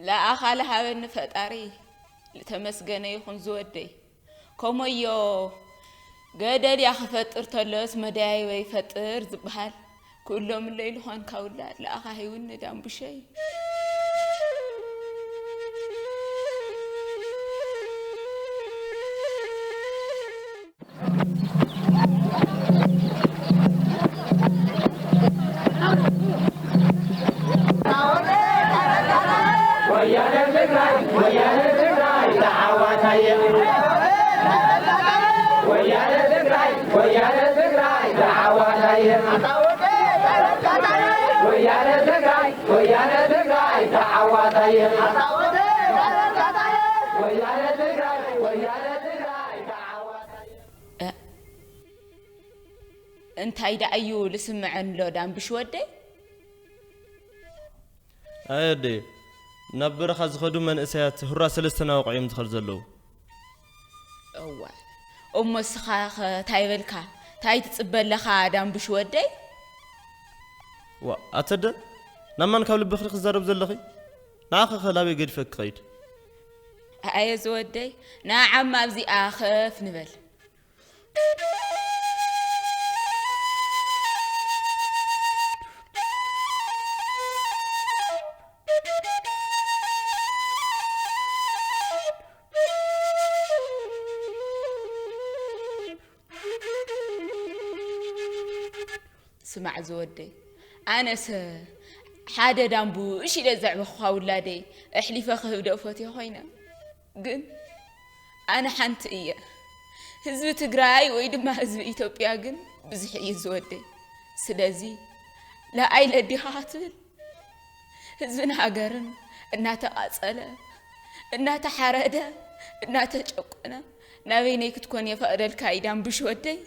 ለኣኻ ለሃበኒ ፈጣሪ ዝተመስገነ ይኹን ዝወደይ። ከመዮ ገደል እያ ክፈጥር ተሎስ መደያይበ ይፈጥር ዝበሃል። ክእሎምለይ ልኾንካ ውላድ ለኣኻ ሂውኒ ዳንቡሸይ። እንታይ ደኣ እዩ ልስምዐን ኣሎ ዳንብሽ ወደይ? ኣየ ኣደይ፣ ናብ በረኻ ዝኸዱ መንእሰያት ሁራ ሰለስተ እናወቕዑ እዮም ዝኸዱ ዘለዉ። እዋ፣ እሞ እስኻ ኸ ታይ በልካ? ታይ ትጽበ ኣለኻ ዳንብሽ ወደይ? ዋ፣ ኣተደ፣ ናብ ማን ካብ ልብኺ ክዛረብ ዘለኺ? ንዓኺ ኸ ላበይ ገዲፈ ክኸይድ? ኣየ ዝወደይ፣ ንዓማ ኣብዚኣ ኸፍ ንበል። ስማዕ ዝወደይ፣ ኣነሰ ሓደ ዳምቡሽ ኢለ ዘዕበኹኻ ውላደይ ኣሕሊፈ ክህብ ዶ እፈትዮ ኮይነ? ግን ኣነ ሓንቲ እየ። ህዝቢ ትግራይ ወይ ድማ ህዝቢ ኢትዮጵያ ግን ብዙሕ እዩ ዝወደይ። ስለዚ ለኣይ ለዲኻ ክትብል ህዝብን ሃገርን እናተቓጸለ፣ እናተሓረደ፣ እናተጨቆነ ናበይነይ ክትኮን የፈቕደልካ እዩ ዳምቡሽ ወደይ?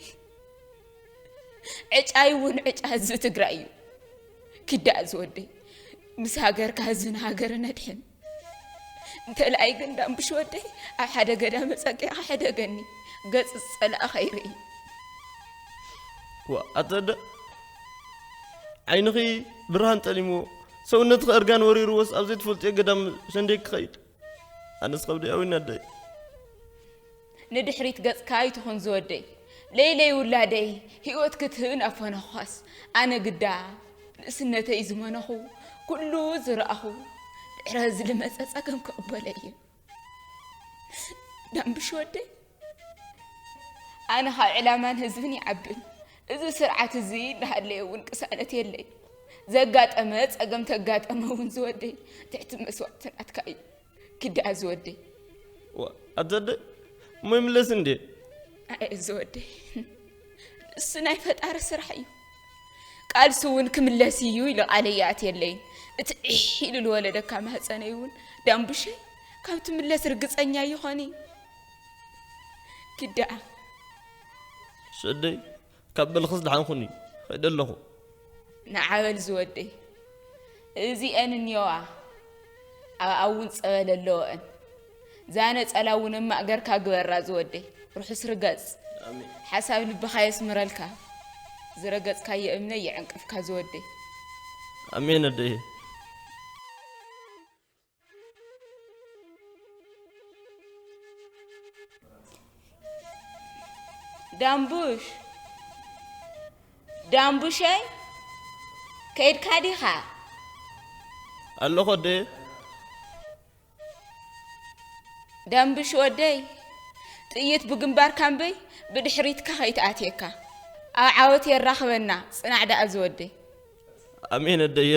ዕጫይ እውን ዕጫ ህዝቢ ትግራይ እዩ። ኪዳእ ዝወደይ፣ ምስ ሃገርካ ህዝብን ሃገርን ኣድሕን። እንተላይ ግን ዳምቡሽ ወደይ፣ ኣብ ሓደ ገዳመ ጸጊዕካ ሕደገኒ፣ ገጽ ዝጸላእኻ ይርኢ። ዋ፣ ኣተደ ዓይንኺ ብርሃን ጠሊምዎ፣ ሰውነትኺ እርጋን ወሪርዎስ ኣብ ዘይትፈልጥዮ ገዳም ሰንደይ ክኸይድ? ኣነስ ከብደይ ኣዊኒ ኣደይ። ንድሕሪት ገጽካ ኣይትኹን ዝወደይ። ለይለይ ውላደይ ህይወት ክትህብ ናብ ፈነኳስ፣ ኣነ ግዳ ንእስነተይ ዝመነኹ፣ ኩሉ ዝረኣኹ፣ ድሕሪ እዚ ልመጸ ጸገም ክቕበለ እየ። ዳምብሽ ወደይ፣ ኣነ ካብ ዕላማን ህዝብን ይዓብን። እዚ ስርዓት እዚ እናሃለየ እውን ቅሳነት የለይ። ዘጋጠመ ጸገም ተጋጠመ እውን ዝወደይ ትሕቲ መስዋዕቲ ናትካ እዩ። ኪዳኣ ዝወደይ። ዋ፣ ኣታ ኣደ፣ እሞ ይምለስ እንዴ? ኣየ ዝወደይ፣ እሱ ናይ ፈጣሪ ስራሕ እዩ። ቃልሱ እውን ክምለስ እዩ ኢሉ ቃለይ ይኣትየለይን። እቲ ዒሕ ኢሉ ዝወለደካ ማህፀነይ እውን ዳምቡሸይ ካብ ትምለስ ርግፀኛ ይኾን እዩ። ኪዳኣ። ሰደይ፣ ካብ በልኽስ ደሓንኩኒ፣ ኸይደ ኣለኹ። ንዓበል ዝወደይ፣ እዚኤን እኒኦዋ፣ ኣብኣ እውን ጸበል ኣለወን። እዛ ነጸላ እውን እማእ ገርካ ግበራ ዝወደይ፣ ርሑስ ርገጽ። ኣሜን። ሓሳብ ልብኻ የስምረልካ። ዝረገጽካዮ እምነ ይዕንቅፍካ ዝወደይ። ኣሜን ኣደየ። ዳምቡሽ፣ ዳምቡሸይ፣ ከይድካ ዲኻ? ኣለኹ ኣደየ። ዳምቡሽ ወደይ፣ ጥይት ብግንባርካ እምበይ ብድሕሪትካ ከይትኣትየካ። ኣብ ዓወት የራኽበና፣ ጽናዕ ደኣ ዝወደይ። ኣሜን ኣደየ።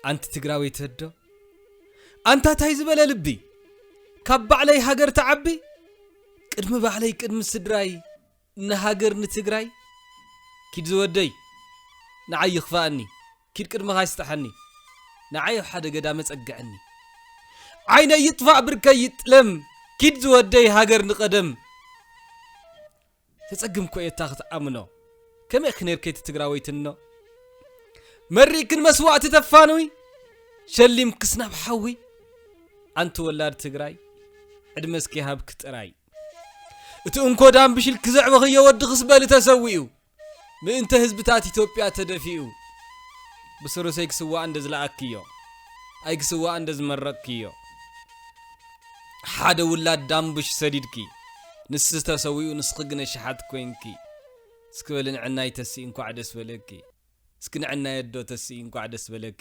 ኣንቲ ትግራወይቲ ኣዶ፣ ኣንታ ታይ ዝበለ ልቢ፣ ካብ ባዕለይ ሃገር ትዓቢ፣ ቅድሚ ባዕለይ ቅድሚ ስድራይ፣ ንሃገር ንትግራይ። ኪድ ዝወደይ፣ ንዓይ ይኽፍኣኒ፣ ኪድ ቅድመኻ ይስጥሓኒ፣ ንዓይ ኣብ ሓደ ገዳመ ጸግዐኒ። ዓይነይ ይጥፋእ ብርከይ ይጥለም፣ ኪድ ዝወደይ ሃገር ንቐደም። ተጸግም እኮ እየ እታ ክትኣምኖ። ከመይ ክነርኪ እቲ ትግራወይትኖ? መሪእክን መስዋእቲ ተፋንዊ፣ ሸሊምክስ ናብ ሓዊ። ኣንቲ ወላድ ትግራይ፣ ዕድመ እስኪ ሃብኪ ጥራይ። እቲ እንኮ ዳምብሽል ክዘዕበኽዮ ወድኽስ በሊ ተሰዊኡ። ምእንተ ህዝብታት ኢትዮጵያ ተደፊኡ። ብስሩሰይ ክስዋእ እንደ ዝለኣክዮ። ኣይክስዋእ እንደ ዝመረቕክዮ። ሓደ ውላድ ዳምቡሽ ሰዲድኪ፣ ንሱ ተሰዊኡ ንስኺ ግን ኣሽሓት ኮይንኪ። እስኪ በሊ ንዕናይ ተሲ እንኳዕ ደስ በለኪ። እስኪ ንዕናይ ኣዶ ተሲ እንኳዕ ደስ በለኪ።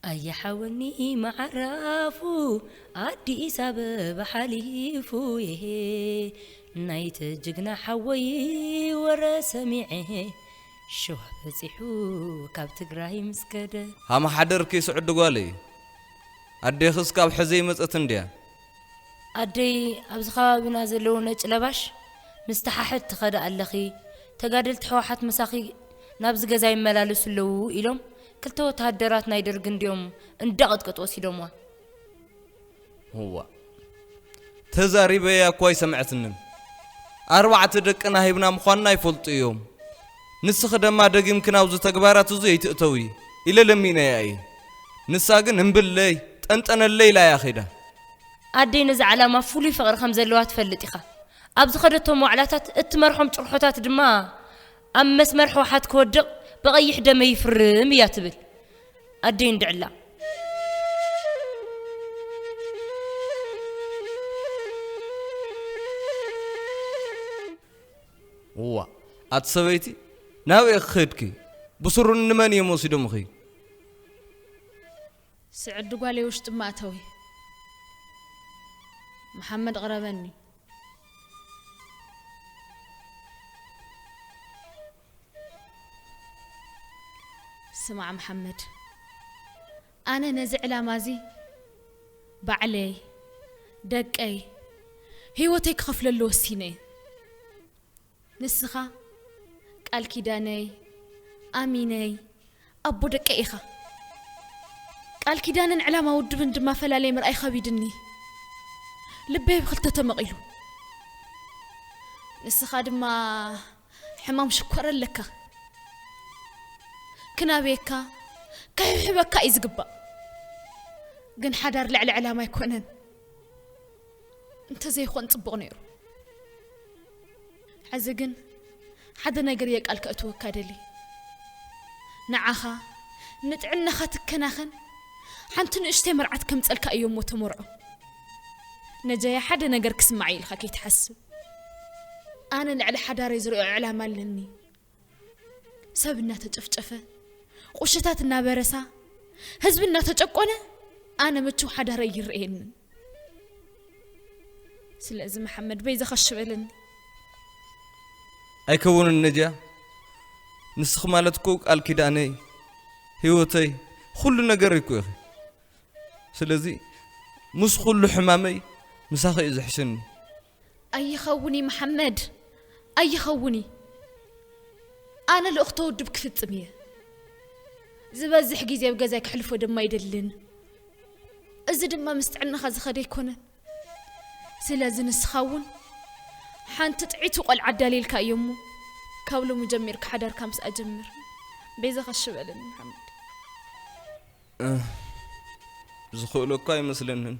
ኣየ ሓወኒ መዓራፉ ኣዲስ ኣበባ ሓሊፉ የሄ ናይቲ ጅግና ሓወይ ወረ ሰሚዐ ሸዋ በጺሑ ካብ ትግራይ ምስ ከደ። ሃመሓደርኪ ስዕዲ ጓለይ፣ ኣዴኽስ ካብ ሕዘ ይመጸት እንድያ? ኣደይ ኣብዚ ከባቢና ዘለዉ ነጭ ለባሽ ምስ ተሓሕት ትኸዳ ኣለኺ፣ ተጋደልቲ ሕወሓት ምሳኺ ናብዚ ገዛ ይመላለሱ ኣለዉ ኢሎም ክልተ ወተሃደራት ናይ ደርግ እንድዮም እንዳቐጥቀጡ ወሲዶምዋ። እዋ፣ ተዛሪበያ እኳ ኣይሰምዐትንን። ኣርባዕተ ደቅና ሂብና ምዃንና ይፈልጡ እዮም። ንስኺ ደማ ደጊምኪ ናብዚ ተግባራት እዚ ኣይትእተዊ ኢለ ለሚነያ እየ። ንሳ ግን እምብለይ ጠንጠነለይ ኢላ እያ ኸይዳ። ኣደይ ነዚ ዓላማ ፍሉይ ፍቕሪ ከም ዘለዋ ትፈልጥ ኢኻ። ኣብ ዝኸደቶም ዋዕላታት እትመርሖም ጭርሖታት ድማ ኣብ መስመር ህወሓት ክወድቕ ብቐይሕ ደመይ ይፍርም እያ ትብል። ኣደይ እንድዕላ። እዋ፣ ኣቲ ሰበይቲ፣ ናበይ ክኸድኪ? ብስሩን ንመን እዮም ወሲዶምኺ? ስዕዲ ጓለይ ውሽጢ እማ እተዊ። መሓመድ ቅረበኒ። ስማዕ መሓመድ፣ ኣነ ነዚ ዕላማ እዚ ባዕለይ፣ ደቀይ፣ ህይወተይ ክኸፍለሉ ወሲነ እየ። ንስኻ ቃል ኪዳነይ፣ ኣሚነይ፣ ኣቦ ደቀይ ኢኻ። ቃል ኪዳንን ዕላማ ውድብን ድማ ፈላልየ ምርኣይ ከቢድኒ። ልበይ ብኽልተ ተመቒሉ። ንስኻ ድማ ሕማም ሽኮር ኣለካ። ክናብየካ፣ ክሕብሕበካ እዩ ዝግባእ። ግን ሓዳር ልዕሊ ዕላማ ኣይኮነን። እንተዘይኮን ጽቡቕ ነይሩ። ሕዚ ግን ሓደ ነገር እየ ቃል ከእትወካ ደሊ። ንዓኻ ንጥዕናኻ ትከናኸን ሓንቲ ንእሽተይ መርዓት ከምጸልካ እዮ እሞ ተመርዖ። ነጃያ ሓደ ነገር ክስማዕ ኢልካ ከይትሓስብ። ኣነ ልዕሊ ሓዳረይ ዝርእዮ ዕላማ ኣለኒ። ሰብ እናተጨፍጨፈ፣ ቁሽታት እናበረሳ፣ ህዝቢ እናተጨቆነ ኣነ ምችው ሓዳር ኣይረኣየንን። ስለዚ መሓመድ በይዛኻ እሺ በለኒ። ኣይከውንን ነጃ፣ ንስኺ ማለት እኮ ቃል ኪዳነይ፣ ህይወተይ፣ ኩሉ ነገር እኮ ኢኺ። ስለዚ ምስ ኩሉ ሕማመይ ምሳኺ እዩ ዝሕሸኒ። ኣይኸውን እዩ መሓመድ፣ ኣይኸውን እዩ። ኣነ ልእኽቶ ውድብ ክፍጽም እየ። ዝበዝሕ ግዜ ኣብ ገዛይ ከሕልፎ ድማ ኣይደልን። እዚ ድማ ምስ ጥዕናኻ ዝኸደ ኣይኮነን። ስለዚ ንስኻ እውን ሓንቲ ጥዒቲ ቆልዓ ኣዳልየልካ እየ እሞ፣ ካብ ሎሚ ጀሚርካ ሓዳርካ ምስኣ ጀምር። በይዛኻ እሺ በለኒ መሓመድ። እህ፣ ዝኽእሎ እኳ ኣይመስለንን።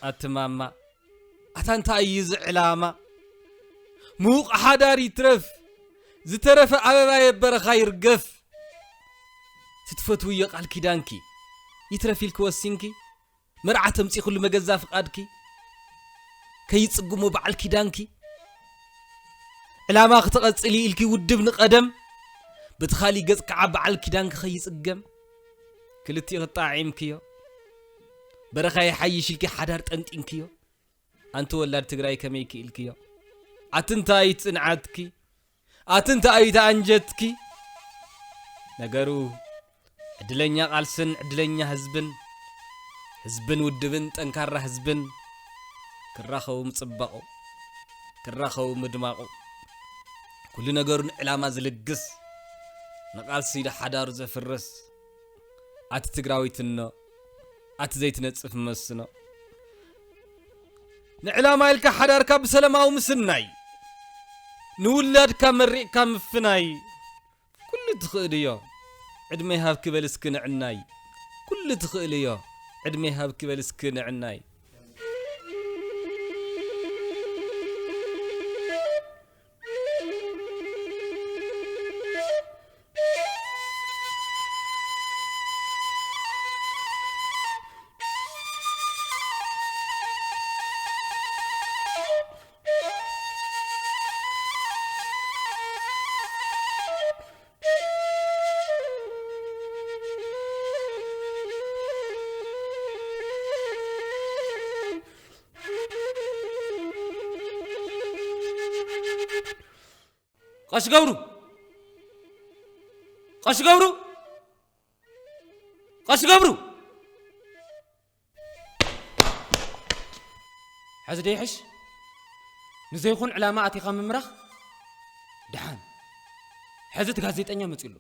ኣቲ ማማ፣ ኣታ እንታይ እዩ እዚ ዕላማ? ምዉቕ ሓዳር ይትረፍ፣ ዝተረፈ ኣበባ የበረኻ ይርገፍ። ትትፈትውዮ ቃል ኪዳንኪ ይትረፍ ኢልኪ ወሲንኪ፣ መርዓ ተምጺኽሉ መገዛ ፍቓድኪ ከይጽግሞ በዓል ኪዳንኪ፣ ዕላማ ክተቐጽሊ ኢልኪ ውድብ ንቐደም፣ በቲ ካሊእ ገጽ ከዓ በዓል ኪዳንኪ ከይጽገም፣ ክልቲኡ ክጣዒምክዮ፣ በረኻ ይሓይሽ ኢልኪ ሓዳር ጠንጢንክዮ። ኣንቲ ወላድ ትግራይ ከመይ ክኢልክዮ? ኣቲ እንታይ እዩ ጽንዓትኪ? ኣቲ እንታይ እዩ ተኣንጀትኪ? ነገሩ ዕድለኛ ቃልስን ዕድለኛ ህዝብን፣ ህዝብን ውድብን ጠንካራ ህዝብን ክራኸቡ ምጽባቑ፣ ክራኸቡ ምድማቑ፣ ኩሉ ነገሩ ንዕላማ ዝልግስ፣ ንቓልሲ ሓዳሩ ዘፍርስ፣ ኣቲ ትግራዊትኖ፣ ኣቲ ዘይትነጽፍ መስኖ። ንዕላማ ኢልካ ሓዳርካ ብሰላማዊ ምስናይ፣ ንውላድካ መሪቕካ ምፍናይ፣ ኩሉ ትኽእል እዮ። ዕድመ ይሃብኪ በል እስኪ ንዕናይ። ኩሉ ትኽእል እዮ። ዕድመ ይሃብኪ በል እስኪ ንዕናይ። ቀሺ ገብሩ! ቀሺ ገብሩ! ቀሺ ገብሩ! ሕዚ ዶ ይሕሽ? ንዘይኹን ዕላማ ኣቲኻ ምምራኽ? ደሓን። ሕዚ እቲ ጋዜጠኛ መጺኡ ኣሎ።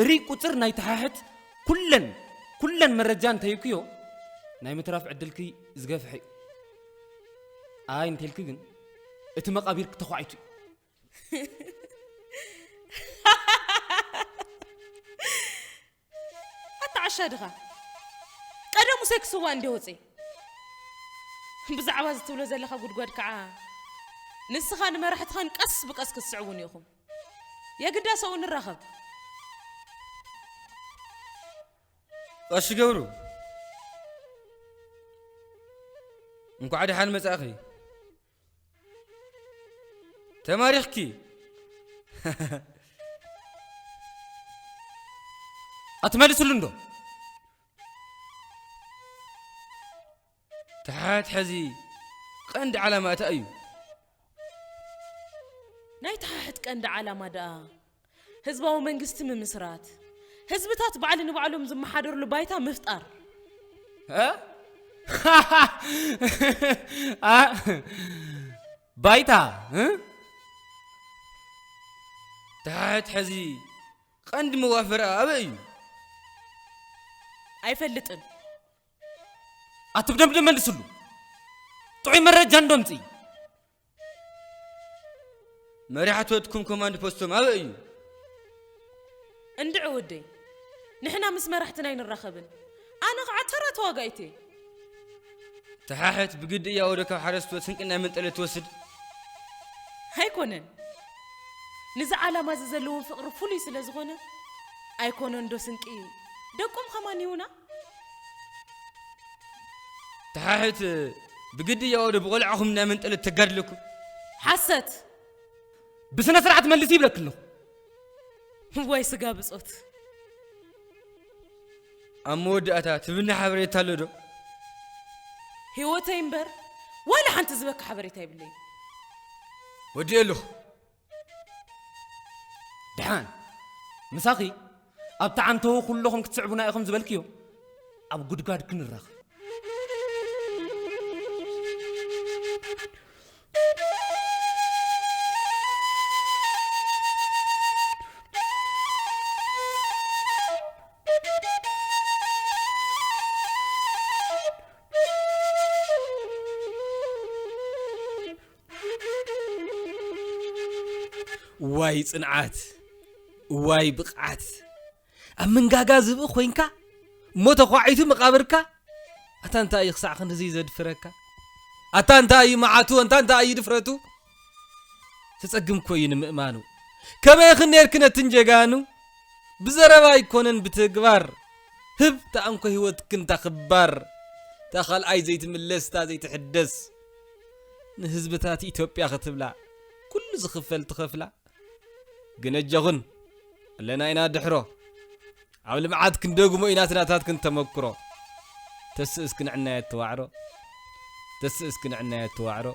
እርይ ቁጽር ናይ ተሓሕት ኩለን፣ ኩለን መረጃ እንተሂብክዮ፣ ናይ ምትራፍ ዕድልኪ ዝገፍሐ እዩ። ኣይ እንተልኪ ግን፣ እቲ መቓቢርኪ ተዃዒቱ እዩ። ኣታ ዓሻ ድኻ፣ ቀደሙ ሰይ ክስዋ እንደ ወፀ። ብዛዕባ እዚ ትብሎ ዘለኻ ጉድጓድ ከዓ፣ ንስኻ ንመራሕትኻን ቀስ ብቀስ ክትስዕቡን ኢኹም። የግዳ ሰው ንራኸብ። ቀሺ ገብሩ፣ እንኳዕ ደሓን መጻእኺ። ተማሪኽኪ። ኣትመልስሉ እንዶ? ተሓት ሕዚ ቀንዲ ዓላማ እታ እዩ። ናይ ተሓሕት ቀንዲ ዓላማ ደኣ ህዝባዊ መንግስቲ ምምስራት፣ ህዝብታት ባዕሊ ንባዕሎም ዝመሓደርሉ ባይታ ምፍጣር። እ? እ? ባይታ፣ እ? ተሓሕት ሕዚ ቀንዲ መዋፈራ ኣበይ እዩ? ኣይፈልጥን። ኣትብደምደም መልስሉ። ጥዑይ መረጃ እንዶ ኣምጽኢ። መሪሓትወትኩም ኮማንድ ፖስቶም ኣበይ እዩ? እንድዒ ወደይ፣ ንሕና ምስ መራሕትና ኣይንራኸብን። ኣነ ኸዓ ተራ ተዋጋኢት እየ። ተሓሕት ብግዲ እያ ወደ ካብ ሓረስቶት ስንቂ ናይ መንጠለ ትወስድ። ኣይኮነን። ንዚ ዓላማ እዚ ዘለዎም ፍቕሪ ፍሉይ ስለ ዝኾነ፣ ኣይኮነን ዶ ስንቂ ደቆም ኸማን ይሁና? ተሓሕት ብግዲ እያ ወደ ብቖልዓኹም ናይ መንጠለ ተጋድለኩም። ሓሰት! ብስነ ስርዓት መልሲ ይብለክ ኣለኹ። ዋይ ስጋ ብጾት። ኣብ መወዳእታ ትብኒ ሓበሬታ ኣሎ ዶ? ህይወተይ እምበር ዋላ ሓንቲ ዝበካ ሓበሬታ የብለይን። ወዲኤ ኣለኹ። ደሓን ምሳኺ ኣብቲ ዓንተው ኩለኹም ክትስዕቡና ኢኹም ዝበልክዮ ኣብ ጉድጓድ ክንራኸብ። ዋይ ጽንዓት፣ ዋይ ብቕዓት። ኣብ መንጋጋ ዝብኢ ኮይንካ፣ እሞ ተዃዒቱ መቓብርካ። ኣታ እንታይ እዩ ክሳዕ ክንድዚ ዘድፍረካ? ኣታ እንታይ እዩ መዓቱ? ኣንታ እንታይ እዩ ድፍረቱ? ተጸግም እኮ እዩ ንምእማኑ። ከመይ ኽን ኔርክ ነትን ጀጋኑ? ብዘረባ ኣይኮነን ብትግባር። ህብ ተኣንኮ ህይወትክን እታ ክባር። እታ ካልኣይ ዘይትምለስ፣ እታ ዘይትሕደስ። ንህዝብታት ኢትዮጵያ ክትብላ፣ ኩሉ ዝኽፈል ትኸፍላ። ግን ኣጆኹን፣ ኣለና ኢና ድሕሮ። ኣብ ልምዓት ክንደግሞ ኢና እቲ ናታትክን ተመክሮ። ተስእ እስኪ ንዕናይ ኣተዋዕሮ። ተስእ እስኪ ንዕናይ ኣተዋዕሮ።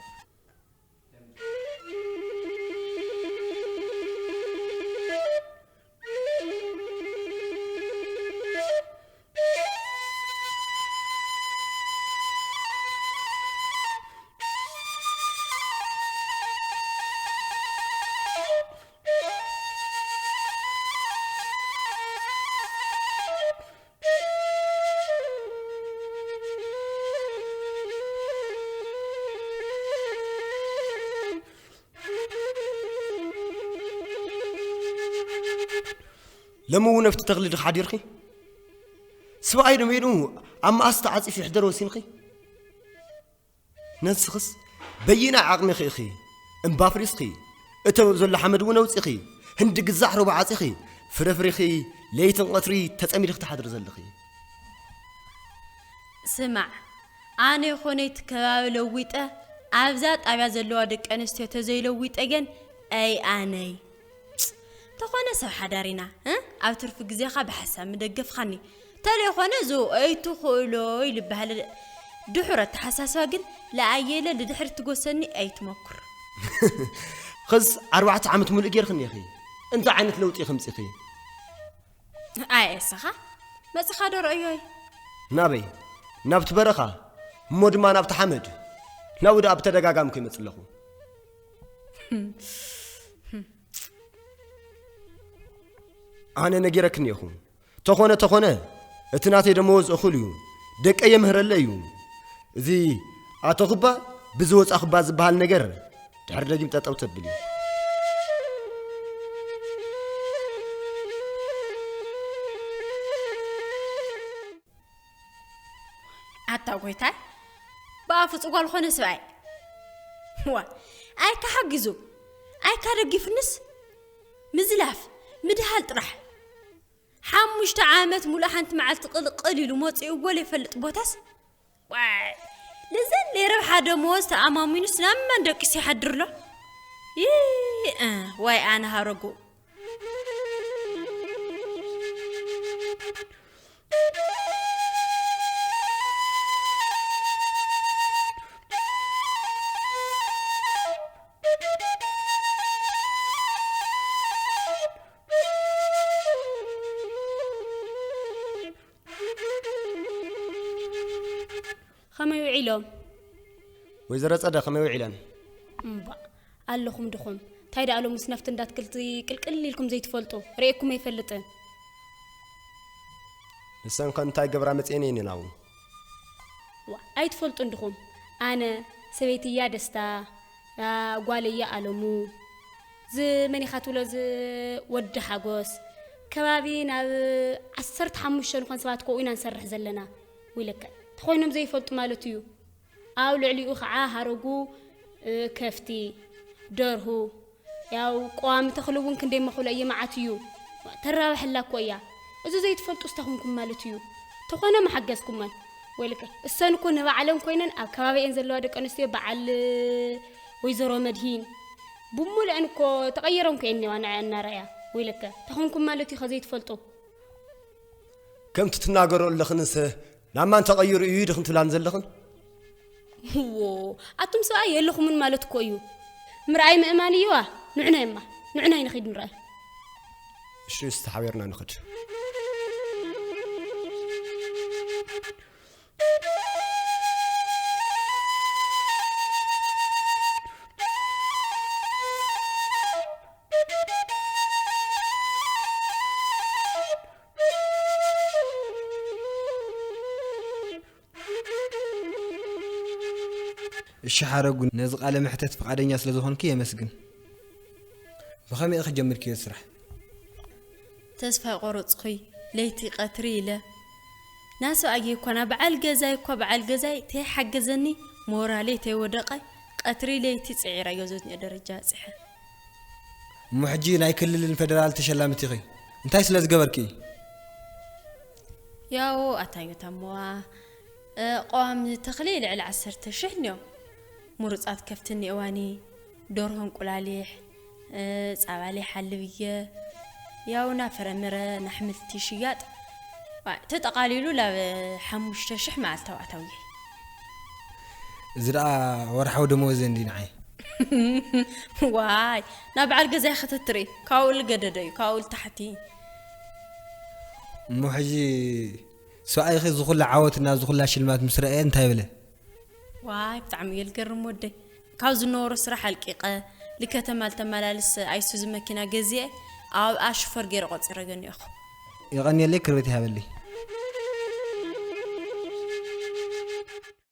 ሎሚ እውን ኣብቲ ተኽሊ ዲኺ ሓዲርኺ? ስብኣይ ደሚኑ ኣብ መኣስ ተዓጺፉ ይሕደር ወሲንኺ? ነስኽስ በይናይ ዓቕሚኺ ኢኺ እምባ ኣፍሪስኺ፣ እቶ ዘሎ ሓመድ እውን ኣውጺኺ፣ ህንዲ ግዛዕ ሩባ ዓጺኺ፣ ፍረ ኣፍሪኺ፣ ለይትን ቐትሪ ተጸሚድኺ ትሓድሪ ዘለኺ። ስማዕ፣ ኣነ ይኾነ እቲ ከባቢ ለዊጠ ኣብዛ ጣብያ ዘለዋ ደቂ ኣንስትዮ ተዘይለዊጠ ግን ኣይ ኣነይ። ተኾነ ሰብ ሓዳር ኢና፣ እ? ኣብ ትርፊ ግዜኻ ብሓሳብ ምደገፍኻኒ። ተለይኾነ ዞ ኣይትኽእሎ ይልበሃል። ድሑር ኣተሓሳስባ ግን ለኣየለ ልድሕሪ ትጎሰኒ ኣይትመኩር። ኸስ ኣርባዕተ ዓመት ሙሉእ ጌርክኒ ኢኺ። እንታይ ዓይነት ለውጢ ኢኺ ምጺኺ? ኣይ እስኻ መጽኻ ዶ ረእዮይ? ናበይ? ናብቲ በረኻ፣ እሞ ድማ ናብቲ ሓመድ። ናብኡ ደኣ ብተደጋጋሚ ከይመጽእ ኣለኹ። ኣነ ነጊረክኒ ኢኹ። ተኾነ ተኾነ፣ እቲ ናተይ ደመወዝ እኹል እዩ። ደቀይ የምህረለይ እዩ። እዚ ኣተኹባ ብዝወጻኹባ ዝበሃል ነገር ድሕሪ ደጊም ጠጠው ተብል እዩ። ኣታ ጎይታይ፣ ብኣፉ ጽጓል ኾነ ስብኣይ። ዋ፣ ኣይካ ሓጊዙ፣ ኣይካ ደጊፉንስ፣ ምዝላፍ፣ ምድሃል ጥራሕ። ሓሙሽተ ዓመት ሙሉእ ሓንቲ መዓልቲ ቅልቅል ኢሉ መጺኡ ወለ ይፈልጥ ቦታስ። ዋይ፣ ልዘን ለይረብሓ ደመወዝ ተኣማሚኑስ ናብ መን ደቂሱ ይሓድር ኣሎ? ይእ፣ ዋይ ኣነ ሃረጉ። ከመይ ውዒሎም? ወይዘሮ ጸደ ከመይ ውዒለን? እምባእ፣ ኣለኹም ድኹም። እንታይ ደኣ ሎምስ ናብቲ እንዳትክልቲ ቅልቅል ኢልኩም ዘይትፈልጡ? ርእየኩም ኣይፈልጥን። ንሰን ከ እንታይ ገብራ መጽኤን እየን ናብኡ? ዋ፣ ኣይትፈልጡን ድኹም። ኣነ፣ ሰበይትያ ደስታ፣ ኣ፣ ጓለያ ኣለሙ፣ ዝ-፣ መን ኢኻ ትብሎ፣ ዝ-፣ ወዲ ሓጎስ፣ ከባቢ ናብ ዓሰርተ ሓሙሽተ ንኾን ሰባት ኮ ኢና ንሰርሕ ዘለና። ውይለከ፣ ተኾይኖም ዘይፈልጡ ማለት እዩ። ኣብ ልዕሊኡ ኸዓ ሃረጉ፣ እ፣ ከፍቲ፣ ደርሁ፣ ያው ቀዋሚ ተኽሊ እውን ክንደይ መኽብሎ እየ፣ መዓት እዩ። ተራብሐላ እኮ እያ። እዚ ዘይትፈልጡ እስታኹምኩም ማለት እዩ። ተኾነ መሓገዝኩመን። ወይልከ፣ እሰን እኮ ንባዕለን ኮይነን ኣብ ከባቢኤን ዘለዋ ደቂ ኣንስትዮ በዓል ወይዘሮ መድሂን ብምሉአን እኮ ተቐይረን እኮ እየን እኒዋ ንዐ እናረኣያ። ወይልከ፣ ተኾንኩም ማለት እዩ ከ ዘይትፈልጡ? ከምቲ ትናገሮ ኣለኽንስ ናብ ማን ተቐይሩ እዩ ድኽን ትብላን ዘለኽን? እዎ፣ ኣቱም ሰብኣይ የለኹምን ማለት እኮ እዩ። ምርኣይ ምእማን እዩዋ። ንዑናይ እማ፣ ንዑናይ ንኺድ ንርኣይ። እሺ፣ እስቲ ሓቢርና ንኽድ። እሺ ሓረጉ፣ ነዚ ቃለ መሕተት ፍቓደኛ ስለ ዝኾንኪ የመስግን። ብኸመይ ኢኺ ጀሚርክዮ ስራሕ? ተስፋ ቆረጽኩይ፣ ለይቲ ቀትሪ ኢለ። ናሰብኣየ እኳ፣ ና በዓል ገዛይ እኳ፣ በዓል ገዛይ ተይሓገዘኒ፣ ሞራለይ ተይወደቐ፣ ቀትሪ ለይቲ ጽዒረዮ ዘዝንኦ ደረጃ በጺሐ። እሞ ሕጂ ናይ ክልልን ፌደራል ተሸላሚት ኢኺ። እንታይ ስለ ዝገበርኪ? ያው ኣታዮ ታሞዋ፣ እ፣ ቀዋሚ ተኽሊ ልዕሊ ዓሰርተ ሽሕ እኒኦም። ምሩጻት ከፍቲ እኒኦዋኒ፣ ደርሆ እንቁላሊሕ፣ እ፣ ጻባ ለይሓልብ እየ። ያው ና ፍረምረ፣ ና ኣሕምልቲ ሽያጥ፣ ዋ፣ ተጠቓሊሉ ላብ ሓሙሽተ ሽሕ መዓልታዊ ኣታዊ እየ። እዚ ደኣ ወርሓዊ ደመወዘ እንዲ ንዓይ። ዋይ፣ ናብ በዓል ገዛይ ከተትርኢ፣ ካብኡ ልገደደ እዩ፣ ካብኡ ልታሕቲ። እሞ ሕጂ ሰብኣይኺ ዝኹላ ዓወትና ዝኹላ ሽልማት ምስ ረኣየ እንታይ በለ? ዋይ፣ ብጣዕሚ እየ ልገርም ወደይ። ካብ ዝነበሮ ስራሕ ኣልቂቐ፣ ልከተማ ልተመላልስ ኣይሱዚ መኪና ገዚኤ፣ ኣብኣ ሽፈር ገይረ ቆጺረ ገኒኦኹ። የቐንየለይ፣ ክብረት ይሃበለይ።